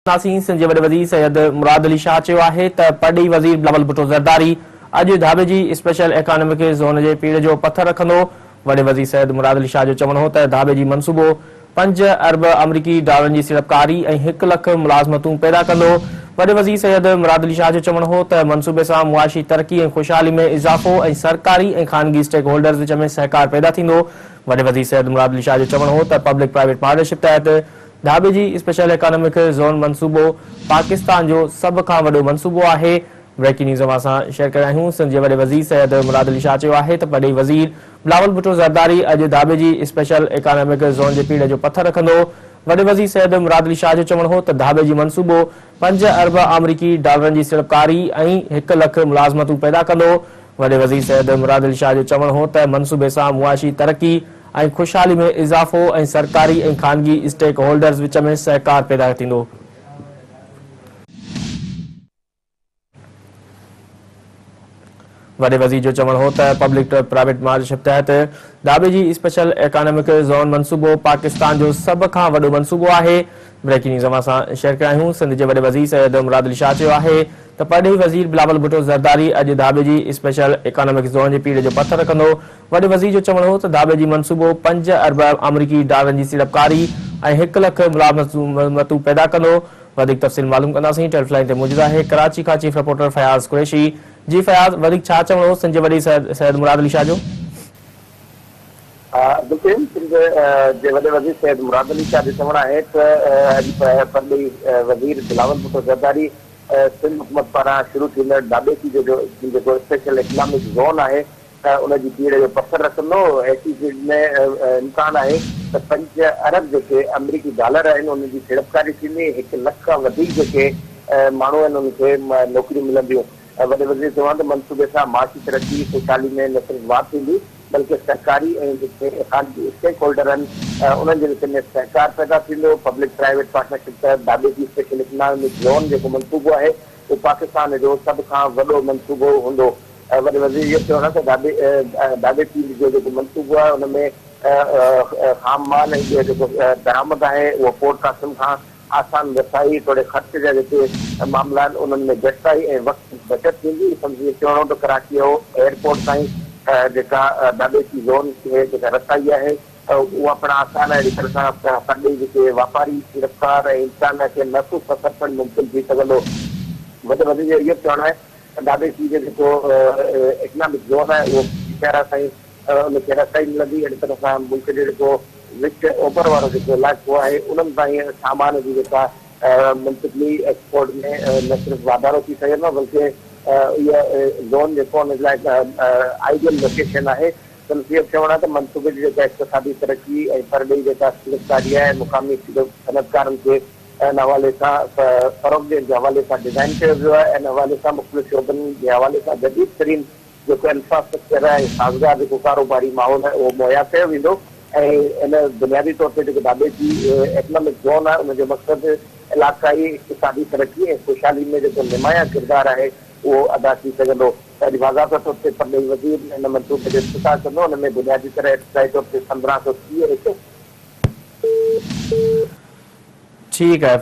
ڪنداسين، سنڌ جي وڏي وزير سيد مراد علي شاهه چيو آهي ته پرڏيهي وزير بلاول ڀٽو زرداري اڄ ڌاٻيجي اسپيشل اڪانامڪ زون جي پيڙهه جو پٿر رکندو. وڏي وزير سيد مراد علي شاهه جو چوڻ هو ته ڌاٻيجي منصوبو پنج ارب آمريڪي ڊالرن جي سيڙپڪاري ۽ هڪ لک ملازمتون پيدا ڪندو. وڏي وزير سيد مراد علي شاهه جو چوڻ هو ته منصوبي سان معاشي ترقي ۽ خوشحالي ۾ اضافو ۽ سرڪاري ۽ خانگي اسٽيڪ هولڊرز وچ ۾ سهڪار پيدا ٿيندو. وڏي وزير سيد مراد علي شاهه جو چوڻ هو ته پبلڪ پرائيويٽ پارٽنرشپ تحت ڌاٻيجي اسپيشل اڪانامڪ زون منصوبو پاڪستان جو سڀ کان وڏو منصوبو آهي. بريڪنگ نيوز اوهان سان شيئر ڪري رهيا آهيون. سنڌ جي وڏي وزير سيد مراد علي شاهه چيو آهي ته پرڏيهي وزير بلاول ڀٽو زرداري اڄ ڌاٻيجي اسپيشل اڪانامڪ زون جي پيڙهه جو پٿر رکندو. وڏي وزير سيد مراد علي شاهه جو چوڻ هو ته ڌاٻيجي منصوبو پنج ارب آمريڪي ڊالرن جي سيڙپڪاري ۽ هڪ لک ملازمتون پيدا ڪندو. وڏي وزير سيد مراد علي شاهه جو چوڻ هو ته منصوبي سان معاشي ترقي ۽ خوشحالي ۾ اضافو ۽ سرڪاري ۽ خانگي اسٽيڪ هولڊرز وچ ۾ سهڪار پيدا ٿيندو. وڏي وزير جو چوڻ هو ته پبلڪ پرائيويٽ پارٽنرشپ تحت ڌاٻيجي اسپيشل اڪانامڪ زون منصوبو پاڪستان جو سڀ کان وڏو منصوبو آهي. بريڪنگ نيوز اوهان سان شيئر ڪيا آهيون. سنڌ جي وڏي وزير سيد مراد علي شاهه چيو آهي ته پرڏيهي وزير بلاول ڀٽو زرداري اڄ ڌاٻيجي اسپيشل اڪانامڪ زون جي پيڙهه جو پٿر رکندو. وڏي وزير جو چوڻ هو ته ڌاٻيجي منصوبو پنج ارب آمريڪي ڊالرن جي سيڙپڪاري ۽ هڪ لک ملازمتون پيدا ڪندو. وڌيڪ تفصيل معلوم ڪنداسين. ٽيلف لائين تي موجود آهي ڪراچي کان چيف رپورٽر فياض قريشي. جي فياض وڌيڪ ڇا چوڻ هو سنڌ جي وڏي سيد مراد علي شاهه جو؟ عبدالڪريم، سنڌ جي وڏي وزير سيد مراد علي شاهه جو چوڻ آهي ته اڄ پرڏيهي وزير بلاول ڀٽو زرداري سنڌ حڪومت پاران شروع ٿيندڙ ڌاٻيجي جو جيڪو اسپيشل اڪنامڪ زون آهي ان جي پيڙهه جو پٿر رکندو، اي سي زيڊ ۾ امڪان آهي ته پنج ارب جيڪي آمريڪي ڊالر آهن انهن جي سيڙپڪاري ٿيندي، هڪ لک کان وڌيڪ جيڪي ماڻهو آهن انهن کي نوڪريون ملنديون. وڏي وزير چيو آهي ته منصوبي سان معاشي ترقي، خوشحالي ۾ نه صرف واڌ ٿيندي بلڪه سرڪاري ۽ جيڪي خانگي اسٽيڪ هولڊر آهن انهن جي وچ ۾ سهڪار پيدا ٿيندو، پبلڪ پرائيويٽ پارٽنرشپ تحت ڌاٻيجي اسپيشل اڪنامڪ زون جيڪو منصوبو آهي اهو پاڪستان جو سڀ کان وڏو منصوبو هوندو. وڏي وزير اهو به چيو آهي ته ڌاٻيجي جو جيڪو منصوبو آهي ان ۾ خام مال ۽ ٻيو جيڪو درآمد آهي اهو پورٽ قاسم کان آسان رسائي توڙي خرچ جا جيڪي معاملا آهن انهن ۾ گهٽتائي ۽ وقت جي بچت ٿيندي. سندس اهو چوڻ هو ته ڪراچي هاء ايئرپورٽ تائين جيڪا ڌاٻيجي زون کي جيڪا رسائي آهي اها پڻ آسان آهي، اهڙي طرح سان پرڏيهي جيڪي واپاري سيڙپڪار ۽ انسان کي محفوظ سفر پڻ ممڪن ٿي سگهندو. وڏي وزير جو اهو به چوڻ آهي ته ڌاٻيجي جو جيڪو اڪنامڪ زون آهي اهو شهر تائين ان کي رسائي ملندي، اهڙي طرح سان ملڪ جو جيڪو وچ اوڀر وارو جيڪو علائقو آهي انهن تائين سامان جي جيڪا منتقلي ايڪسپورٽ ۾ نه صرف واڌارو ٿي سگهندو بلڪه اهو زون جيڪو ان جي لاء آئيڊيل لوڪيشن آهي. سندس اهو به چوڻ آهي ته منصوبي جي جيڪا اقتصادي ترقي ۽ پرڏيهي جيڪا سيڙپڪاري آهي مقامي صنعتڪارن کي ان حوالي سان فروغ ڏيڻ جي حوالي سان ڊزائين ڪيو ويو آهي ان حوالي سان مختلف شعبن جي حوالي سان جديد ترين جيڪو انفراسٽرڪچر آهي ۽ سازگار جيڪو ڪاروباري ماحول آهي اهو مهيا ڪيو ويندو ۽ ان بنيادي طور تي جيڪو ڌاٻيجي اڪنامڪ زون آهي ان جو مقصد علاقائي اقتصادي ترقي ۽ خوشحالي ۾ جيڪو نمايان ڪردار آهي اهو ادا ٿي سگهندو. اڄ باضابطه طور تي پرڏيهي وزير ان منصوبي جو افتتاح ڪندو ان ۾ بنيادي طرح ابتدائي طور تي 1530 ايڪڙ ٺيڪ آهي.